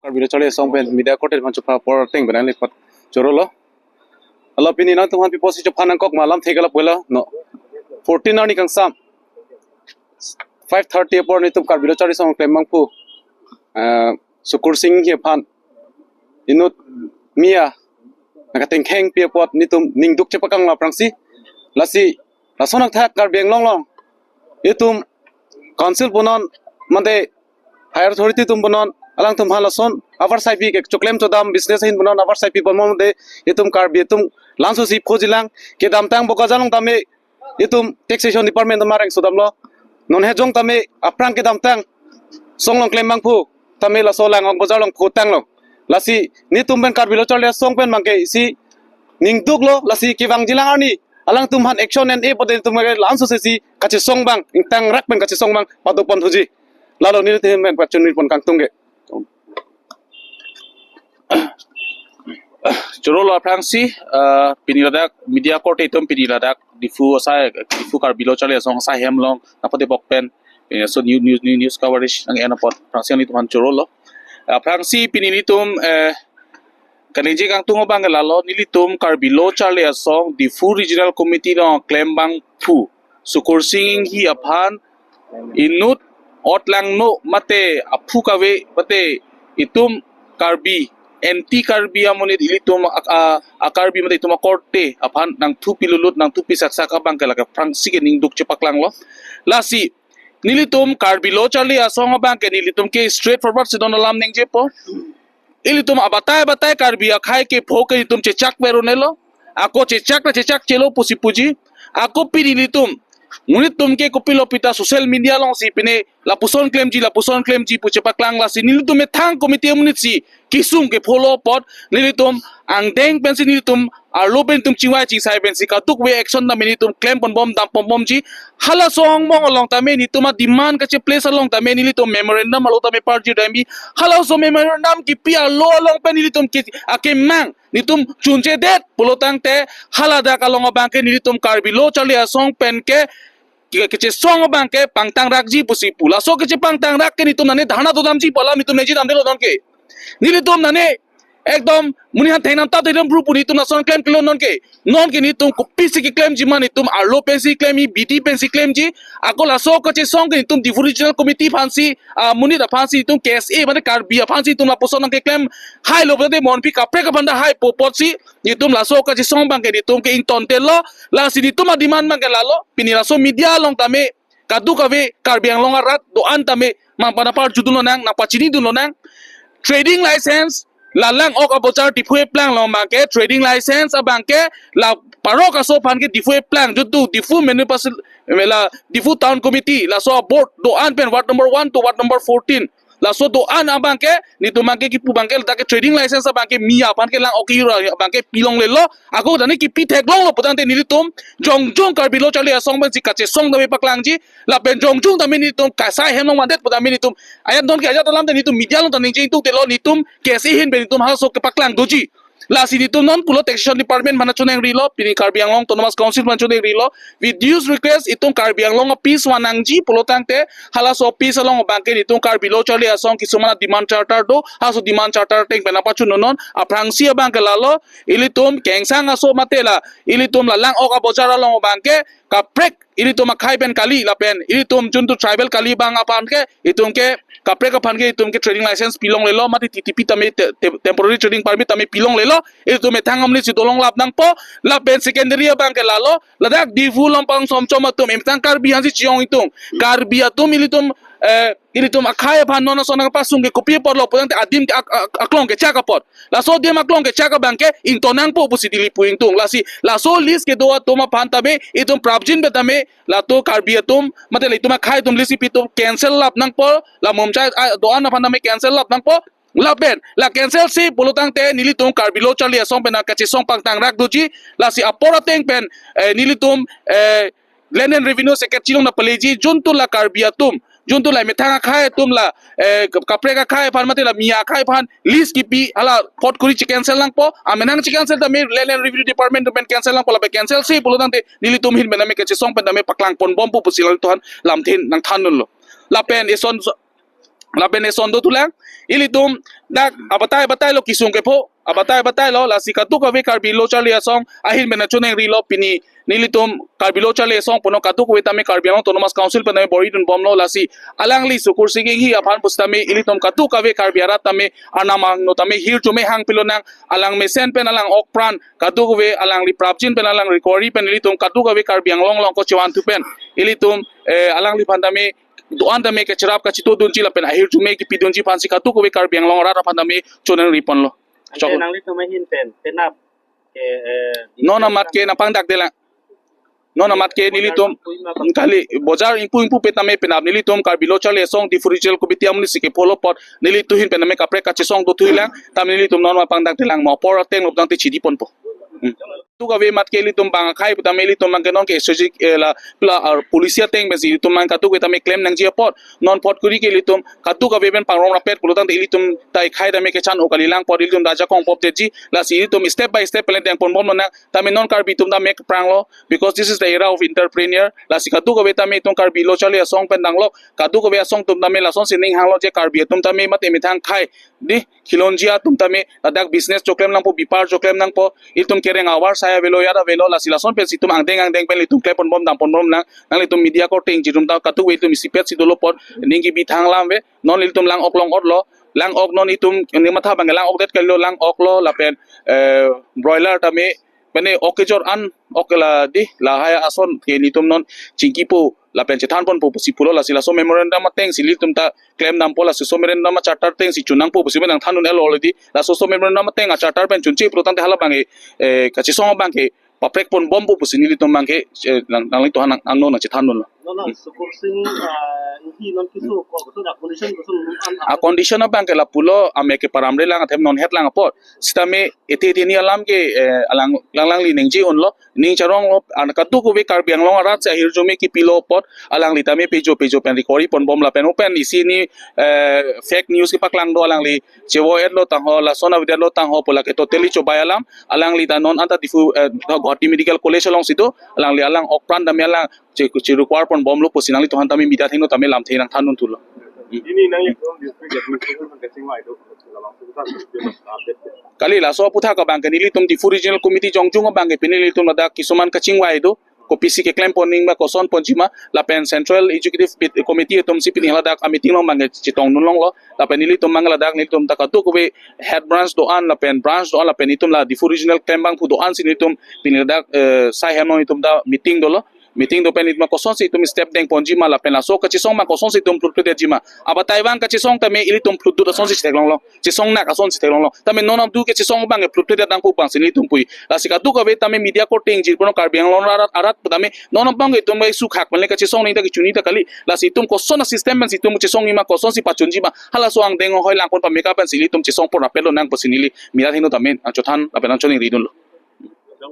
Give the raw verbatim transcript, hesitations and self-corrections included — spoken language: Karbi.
Karbi Lo Charli Asong pen media korte aphan chupha apor ateng pen nangli apot chorolo. Alo pini nangtum aphan pi apotsi chupha nangkok ma alam thek ala pulo no. Fourteen arni kangsam five thirty apor netum Karbi Lo Charli Asong klembangphu, eh, Sukursing Enghi aphan inut mia nangkatengkhengpi apot netum ningduk chepaklang aphrangsi, lasi lason athak Karbi Anglong along itum council punon mate higher authority atum punon alangtum aphan lason avarsai pi ke choklem chodam business ahin punon avarsai pi ponbom de itum Karbi atum laso si phojilang kedamtang Bokajan along tame itum taxation department atum areng sodamlo. Non hejong tame aphrang kedamtang song along klembangphu tame laso Langok Bazar along photanglo. Lasi netum pen Karbi Lo Charli Asong pen abangke isi ningduklo, lasi kevangjilang arni alangtum aphan action en-e pute netum ke laso sesi kachesong abang, ingtangrak pen kachesong abang padopon thuji. Lalo nelitum pen pachunri pon kangtung ke. Chorolo aphrangsi, eh, pini ladak media korte atum pini ladak Diphu asai, Diphu Karbi Lo Charli Asong asai hem along nangpatebok pen, eh, so new news, new news coverage nang-en apot aphrangsi netum aphan chorolo. Aphrangsi pini netum, eh, kaningje kangtung abang ke lalo, nelitum Karbi Lo Charli Asong Diphu Regional Committee along klembangphu Sukursing Enghi aphan inut ot langno mate aphu kave mate itum Karbi, anti Karbi amonit ilitum a, a, a Karbi mate itum akorte aphan nangthupi lulut nangthupi saksak abang ke lake aphrangsi ke ningduk chepaklanglo. Lasi nelitum Karbi Lo Charli Asong abang ke nelitum ke straight forward si don alam ningjepo. Ilitum abatai abatai Karbi akhei kepho ke itum chechak verunelo. Ako chechak ta chechakchelo pusi puji. Ako pini nelitum, monit atum ke kopilo pita social media alongsi pine lapuson klemji, lapuson klemji pu chepaklang, lasi nelitum methang committee amonit si kesung kepho lo apot nelitum angdeng pensi nelitum arlo pen itum chingvai chingsai pensi kadokave action tame nelitum klem ponbom dam ponbomji. Halaso angbong along tame nelitum ademand kacheplace along tame nelitum memorandum along tame parjir damji. Halaso memorandum kipi arlo along pen nelitum ke akemang nelitum chunchedet pulotangte haladak along abang ke nelitum Karbi Lo Charli Asong pen ke ke, kechesong abang ke pangtangrakji pusi pu. Laso kechepangtangrak ke nelitum nane dharna dodamji pu alam nelitum ningje damdelo non ke. Nelitum nane ekdom monit aphan thengnam ta thengnam bru pu nelitum lason klemkle non ke. Non ke nelitum kopisi keklemji ma, nelitum arlo pensi klemji, bidi pensi klemji. Ako laso kechesong ke nelitum Diphu Regional Committee aphansi, ah, monit aphansi nelitum K S A mane Karbi aphansi nelitum lapuson nangkeklem hailo pute monpi kaprek aphan ta haipo apotsi nelitum laso kechesong abang ke nelitum ke ingtontelo. Lasi nelitum ademand abang ke lalo, pini laso media along tame kadokave Karbi Anglong arat do-an tame nangpanaparjudun lonang, nangpachinidun lonang. Trading license, la Langok Abojar Diphu eplang along abang ke trading license abang ke la parok aso aphan ke Diphu eplang, jutu Diphu municipal, la Diphu Town Committee, laso board do-an pen ward number one to ward number fourteen. Laso do-an abang ke, nelitum abang ke kipu abang ke, ladak ke trading license abang ke mia aphan ke Langok ke ura abang ke pilonglelo. Ako dane kipi theklonglo putangte nelitum jongjong Karbi Lo Charli Asong pensi kachesong tame paklangji. Lapen jongjong tame nelitum kasai hem along mandet putame nelitum ayat don ke ajat alam tame nelitum media along ta ningje ingtungtelo, nelitum K S A ahin pen nelitum halaso kepaklang doji. Lasi nelitum non pulo taxation department aphan choningrilo, pini Karbi Anglong Autonomous Council aphan choningrilo. With dues request, itum Karbi Anglong a-peace van nangji pulotangte halaso peace along abang ke nelitum Karbi Lo Charli Asong kisuman demand charter do, halaso demand charter ateng pen nangpachun non. Aphrangsi abang ke lalo, ilitum kengsang aso mate la ilitum la Langok Abojar along abang ke kaprek ilitum akhei pen kali lapen ilitum juntu tribal kali abang aphan ke itum ke kaprek aphan ke itum ke trading license pilonglelo mate T T P tame te-, te-, temporary trading permit tame pilonglelo. Ilitum methang amonit si dolonglap nangpo. Lapen secondary abang ke lalo, ladak Diphu Lampang Somchom atum emethang Karbi aphansi chiyong ingtung. Karbi atum ilitum, eh, ilitum akhei aphan non ason nangpasung ke kopi apotlo putangte adim ke ak-, ak-, aklong kechak apot. Laso adim aklong kechak abang ke ington nangpo pusi neli pu ingtung. Lasi laso lease kedo atum aphan tame itum prapjin pen tame latum Karbi atum mate la itum akhei atum lease kepi atum cancel lap nangpo, la Mumchai, ah, do-an aphan tame cancel lap nangpo. Lapen la cancel si pulotangte nelitum Karbi Lo Charli Asong pen nangkachesong pangtangrak doji. Lasi apor ateng pen, eh, nelitum, eh, Land and Revenue Secretary along nangpaleji, juntu la Karbi atum, juntu la methang akhei atum la, eh, kap-, kaprek akhei aphan mate la mia akhei aphan lease kepi hala kot kuri che-cancel nangpo. Amenang che-cancel tame Land and Revenue Department atum pen cancel nangpo, lapen cancel si pulotangte nelitum ahin pen tame kachesong pen tame paklang ponbompo pusi latum aphan lamthin nangthandunlo. Lapen ison so- Lapen eson dothulang, ilitum dak abatai abatai lo kesung kepho, abatai abatai lo, lasi kadokave Karbi Lo Charli Asong ahin pen choningrilo pini nelitum Karbi Lo Charli Asong punon kadokave tame Karbi Anglong Autonomous Council pen tame boridun bomlo, lasi alangli Sukursing Enghi aphan pusitame ilitum kadokave Karbi arat tame arnam angno tame hirjume hang pilonang, alang mesen pen alang ok pran kadokave alangli prapjin pen alang recovery pen ilitum kadokave Karbi Anglong along ko chewanthu pen ilitum, eh, alangliphan tame do-an tame kacherap kachetongdunji lapen ahirjume kepidunji aphansi kadokave Karbi Anglong arat aphan tame choningri ponlo. Ante chok. Nanglitum ahin pen penap ke, eh, non amat ke nangpangdakdelang. Non amat ke nelitum kali bojar ingpu ingpu pen tame penap nelitum Karbi Lo Charli Asong Diphu Regional Committee amonit si kepholo apot nelitum ahin pen tame kaprek kachesong dothulang, tame nelitum non amat pangdakdelang, mo apor ateng lobdang te chidi ponpo. Hmm. Kadokave amat ke ilitum bang akhai pu tame ilitum abang ke non ke S O G, eh, la, la, ah, policy ateng pensi ilitum abang kadokave tame klem nangji apot, non apot kuri ke ilitum kadokave pen pangrong rapet pulotangte ilitum ta akhai tame kechan-o kalilang apot ilitum ta ajakong pop detji, lasi ilitum step by step pen dengpon bomlonang, tame non Karbi atum tame kepranglo, because this is the era of entrepreneur, lasi kadokave tame itum Karbi Lo Charli Asong pen danglok, kadokave asong atum tame lasonsi ning hanglo je Karbi atum tame mate methang akhai, di, khilonjia atum tame ladak business choklem nangpo, bepar choklem nangpo, itum kereng avar sai avelo, yat avelo, lasi lason pensi itum angdeng angdeng pen itum klemponbom damponbomnang, nanglitum media korte ingjirumta kadokave itum isipet si dolo apot, ning kebi thang alam ave, non ilitum lang ok long-otlo, lang ok non itum, ne matha abang lang ok det kalilo, lang ok lo, lapen, eh, broiler tame, mane ok kejor an, ok la di, lahai ason ke nelitum non chingkipo, lapen chethanponpo pusi pulo, lasi laso memorandum atengsi ilitum ta klem dampo, laso memorandum a-charter atengsi chun nangpo pusi pen nangthandun-etlo already, laso memorandum ateng a-charter pen chunche pulotangte hala abang ke, eh, kachesong abang ke paprekponbompo pusi nelitum abang ke, eh, nang, nanglitum aphan nang, nang non nangchethandunlo. Non, non, Sukursing, ah, Enghi non keso ko, koson a-condition koson an, a-condition abang ke lapulo, ame ke paramrelang athe non hetlang apot. Sitame ethe ethe ni alam ke, eh, alang, lang, alangli ningje unlo, ning charonglo, an kadokave Karbi Anglong arat si ahirjume kepilo apot, alangli tame pejo pejo pen recovery ponbom lapen open isi ni, eh, fake news kepaklang do, alangli chevo-etlo tangho, lason avedetlo tangho pu lake totally chobei alam, alangli ta non anta Diphu, eh, Guwahati Medical College alongsi do, alangli alang ok pran tame alang che, che-recover ponbomlo pusi nanglitum aphan tame media athengno tame lamthe nangthandunthulo. Ini nanglitum district administration kachingvai do, labang sudah update. Kali laso aputhak abang ke nelitum Diphu Regional Committee jongjung abang ke pini nelitum ladak kisuman kachingvai do, kopisi keklem ponji ma, koson ponji ma, lapen Central Executive Bit-, Committee atumsi pini ladak a-meeting along abang ke chetongdun longlo, lapen nelitum abang ladak nelitum ta kadokave head branch do-an, lapen branch do-an, lapen itum la Diphu Regional klembangphu do-ansi nelitum pini ladak, eh, sai hem along itum ta meeting dolo. Meeting do pen itum kosonsi itum step dengponji ma lapen laso kachesong abang kosonsi itum plutplutdetji ma. Abatai abang kachesong tame ilitum plutdut asonsi chetheklonglo. Chesong nak asonsi theklonglo. Tame non abang ke chesong abang ke plutplutdet nangpo abangsi nelitum pu. Lasi kadokave tame media korte ingjir punon Karbi Anglong arat, arat tame non abang ke itum ke sukhak mane kachesong ning ta kechun ning ta kali. Lasi itum koson a-system pensi itum chesongji ma, kosonsi pachunji ma. Halaso angdeng ahoi langpon pameka pensi ilitum chesongpon rapetlo nang pusi neli media athengno tame nangchothan lapen nangchoningridunlo.